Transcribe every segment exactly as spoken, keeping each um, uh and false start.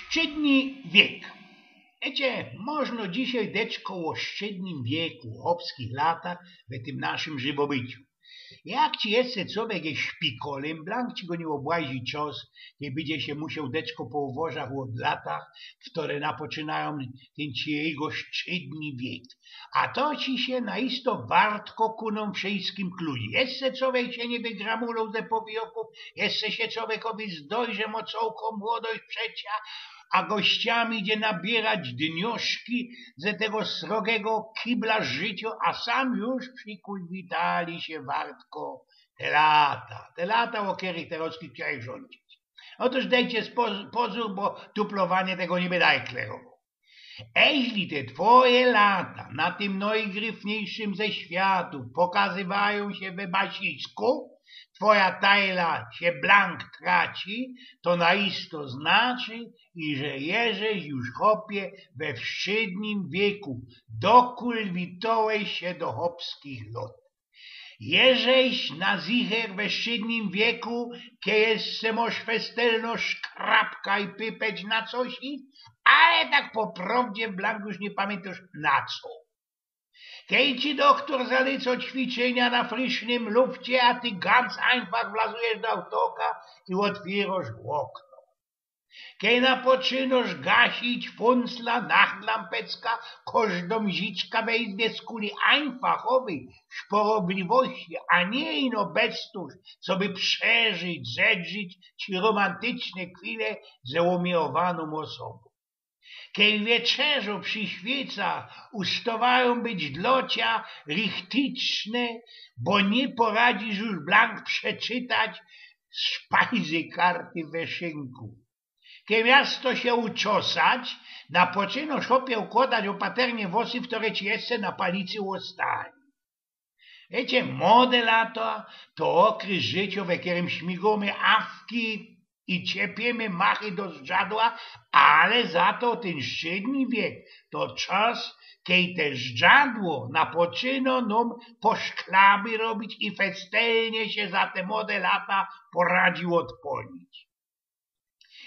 Szczydny wiek. Wiycie, możno dzisiej dyczko ô szczydnym wieku, ô chopskich latach w tym naszym żywobyciu. Jak ci jeszcze człowiek je szpikolym, blank ci go niy ôbłazi czas, kej bydzie sie musioł dyczko powożać ô latach, w które napoczynajōm tyn ci jego szczydny wiek. A to ci sie na isto wartko kōnōm wszyjskim kludzi. Jeszcze człowiek sie niy wygramuloł ze powijoków, jeszcze sie człowiekowi zdojrze, mo cołkõ młodość przecia, a gościami idzie nabierać dnioszki ze tego srogego kibla życio, a sam już przikulwitali sie wartko te lata, te lata, ô kerych te roczki chciałeś rządzić. Ôtōż dejcie spo-, pozōr, bo tuplowanie tego niy byda klerowoł. Eźli te twoje lata na tym nojgryfniejszym ze światōw pokazywajōm sie we basisku, twoja tajla sie blank traci, to na isto znaczy, iże jeżeś już, chopie, we wszydnym wieku, dokulwitołeś sie do chopskich lot. Jeżeś na zicher we wszydnym wieku, kej jeszcze mosz festelno szkrapka i pypeć na cosi, ale tak po prowdzie blank już niy pamiyntōsz na co. Kej ci doktor zalyco ćwiczynia na frisznym lufcie, a ty ganz einfach wlazujesz do autoka i ôtwiyrosz ôkno. Kej napoczynosz gasić funcla, nachtlampecka, kożdōm ziczka we izbie, skuli einfachowyj szporobliwości, a niy ino bez tōż, coby przeżyć, zedrzić ci romantyczne chwile ze umiłowanōm ôsobōm. Kej wieczerzŏ przi świycach ustawajōm być dlŏ cia richtyczne, bo niy poradzisz już blank przeczytać spajzykarty we szynku. Kej miast to sie uczosać, napoczynosz, chopie, ukłŏdać ôpaternie włosy, w które ci jeszcze na palicy ôstali. Wiycie, młode lata to ôkrys życiŏ, we kerym śmigōmy awki i ciepiymy machy do zdrzadła, ale za to tyn szczydny wiek to czas, kej te zdrzadło napoczynŏ nōm poszklaby robić i festelnie sie za te młode lata poradzi ôdpolnić.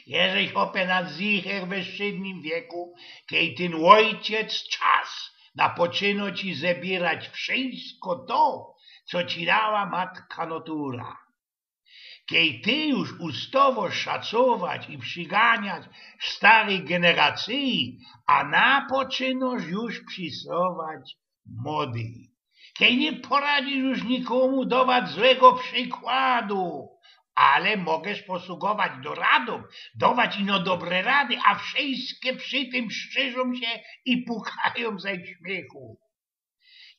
Jeżeś, chopie, na zicher we szczydnym wieku, kej tyn ôjciec czas napoczynŏ ci zebierać wszyjsko to, co ci dała matka nŏtura. Kej ty już ustawŏsz szacować i prziganiać starej generacyji, a napoczynŏsz już przisować młodej. Kej niy poradzisz już nikōmu dować złego przikładu, ale możesz posługować doradōm, dować ino dobre rady, a wszyjske przi tym strzyżōm sie i pukajōm ze śmiychu.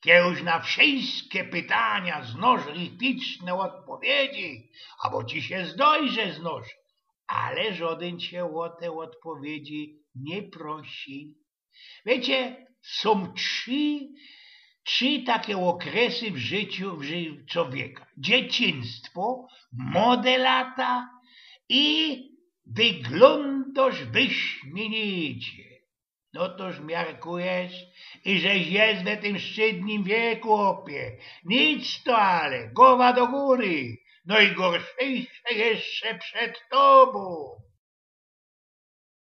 Kej już na wszyjske pytania znŏsz richtyczne ôdpowiedzi, abo ci sie zdŏjrze znŏsz, ale żŏdyn cie ô te ôdpowiedzi niy prosi. Wiycie, sōm trzi, trzi take ôkresy w życiu, w ży-, czowieka. Dzieciństwo, młode lata i wyglōndŏsz wyśmienicie. No tōż miarkujesz, iżeś je we tym szczydnym wieku, chopie. Nic to ale, gowa do gōry. Nojgorszejsze jeszcze przed tobōm.